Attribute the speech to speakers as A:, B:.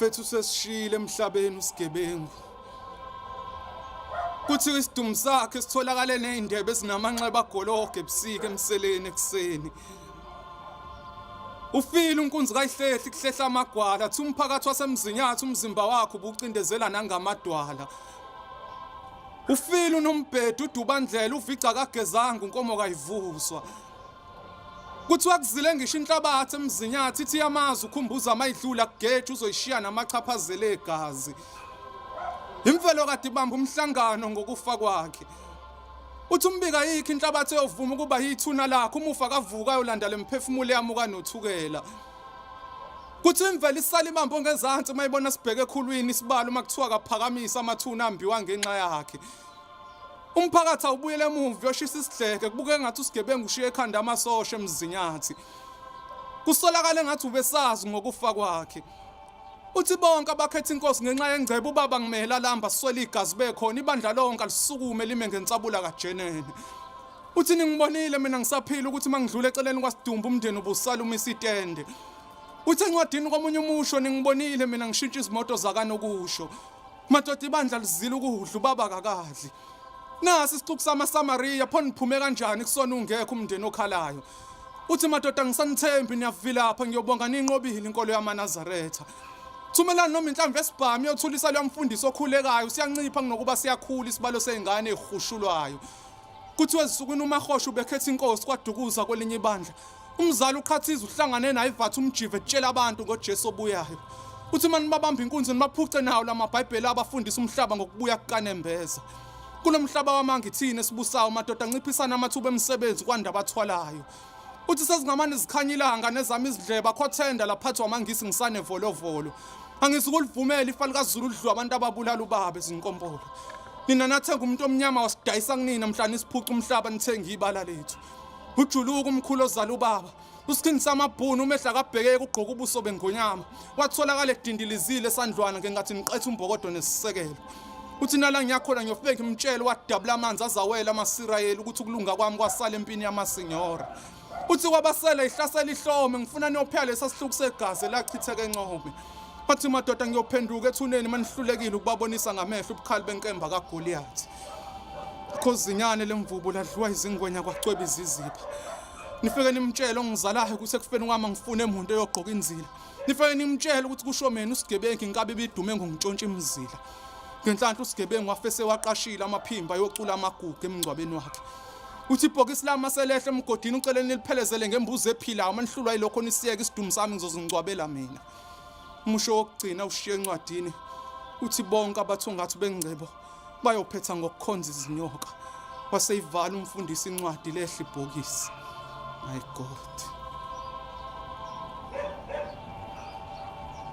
A: Mfethu sesishile emhlabeni usigebengu. Kuthi isidumbu sakhe sitholakale nezindebe ezinamanxeba agologe ebusika emseleni ekuseni. Ufile unkunzi kayihlehli kuhlehla amagwala athi umphakathi wasemzinyathi umzimba wakhe ubucindezela nangamadwala. Ufile unombhedo udubandlela uvica kagezanga unkomo kayivuswa. Kuthiwa kuzile ngisho inhlabathi emzinyathi ithi yamazi ukhumbuza amayidlula kugeja uzoyishiya namachaphazelo egazi. Imvelo kade ibamba umhlangano ngokufa kwakhe. Uthi umbika yikho inhlabathi eyovuma ukuba yithuna lakhe umufa kavuka ayolanda lemphefumulo eyamuka nothukela. Kuthi imvelo isala ibambo ngezansi uma ibona sibheke ekhulwini isibalo uma kuthiwa kaphakamisa amathuna ambiwa ngenxa yakhe. Umphakathi awubuyele emuva uyoshisa isidleke kubukeka ngathi usigebengu ushiye ekhanda amasosha emzinyathi. Kusolakala engathi ubesazi ngokufa kwakhe. Uthi bonke abakhetha inkosi ngenxa yengcebo ubaba ngimela lamba siswele igazi bekhona ibandla lonke alisukume lime ngensabula kaJenene. Uthi ningibonile mina ngisaphila ukuthi mangidlula eceleni kwasidumbu umndeni ubusala umisa itende. Uthi encwadini komunye umusho ningibonile mina ngishintsha izimoto zakanokusho. Madoda ibandla lizila ukudla ubaba kakadli. Nasi isixuku samaSamariya pho niphume kanjani kusona ungekho umndeni okhalayo. Uthi madoda ngisanithembi niyavilapha ngiyobonga ninqobile inkolo yamaNazaretha. Thumelani noma inhlamvu esibhamu iyothulisa leyo mfundisi okhulekayo siyancipha kunokuba siyakhula isibalo sezingane ezihushulwayo. Kuthiwa ezinsukwini uMahosha ubekhetha inkosi kwaDukuza kwelinye ibandla. Umzali uqhathiza uhlangane naye ivatha umjive etshela abantu ngoJesu obuyayo. Uthi mani babamba inkunzi nibaphuce nawo lamabhayibheli abafundisa umhlaba ngokubuya kukanembeza. Kulomhlaba wamanga ithini esibusayo madoda anciphisana amathuba emisebenzi kwanda abathwalayo. Uthi sezingamane zikhanya ilanga nezami izindlebe akhothenda laphathwa amangisi ngisane volovolo. Angizukulivumela ifa likaZulu lidliwa abantu ababulala ubaba ezinkompolo. Nina nathenga umuntu omnyama wasidayisa kunina mhla nisiphuca umhlaba nithenga ibala lethu. Ujuluka umkhulu ozala ubaba. Usikhindi samabhunu umehla akabhekeki ugqoka ubuso bengonyama. Watholakala edindilizile esandlwana ngenkathi niqetha umbokodo nesisekelo. Uthi nala ngiyakhona ngiyofike ngimtshele wadabula amanzi azawela amaSirayeli ukuthi ukulunga kwami kwasala empini yamasinyora. Uthi kwabasele ihlasela ihlome ngifuna niyophela lesa sihluku segazi elachitheka encome. Bathi madoda ngiyophenduka ethuneni manihlulekile ukubabonisa ngamehlo ubukhali benkemba kaGoliath. Khozinyane lemvubu ladliwa izingwenya kwacweba izizipha. Nifike nimtshele ongizalayo ukuthi ekufeni kwami ngifune umuntu eyogqoka inzila. Nifike nimtshele ukuthi kusho mina usigebengu inkabi ibidume ngokutshontsha imizila. Ngenhlanhla usigebengu wafese waqashile amaphimba ayocula amagugu emngcwabeni wakhe. Uthi ibhokisi lami maselehle emgodini ucele niliphelezele ngembuzi ephilayo manihlulwa yilokho nisiyeke isidumu sami ngizozingcwabela mina. Umusho wokugcina ushiye encwadini uthi bonke abathungathi bengcebo bayophetha ngokukhonza izinyoka. Waseyivala umfundisi incwadi lehla ibhokisi. My God.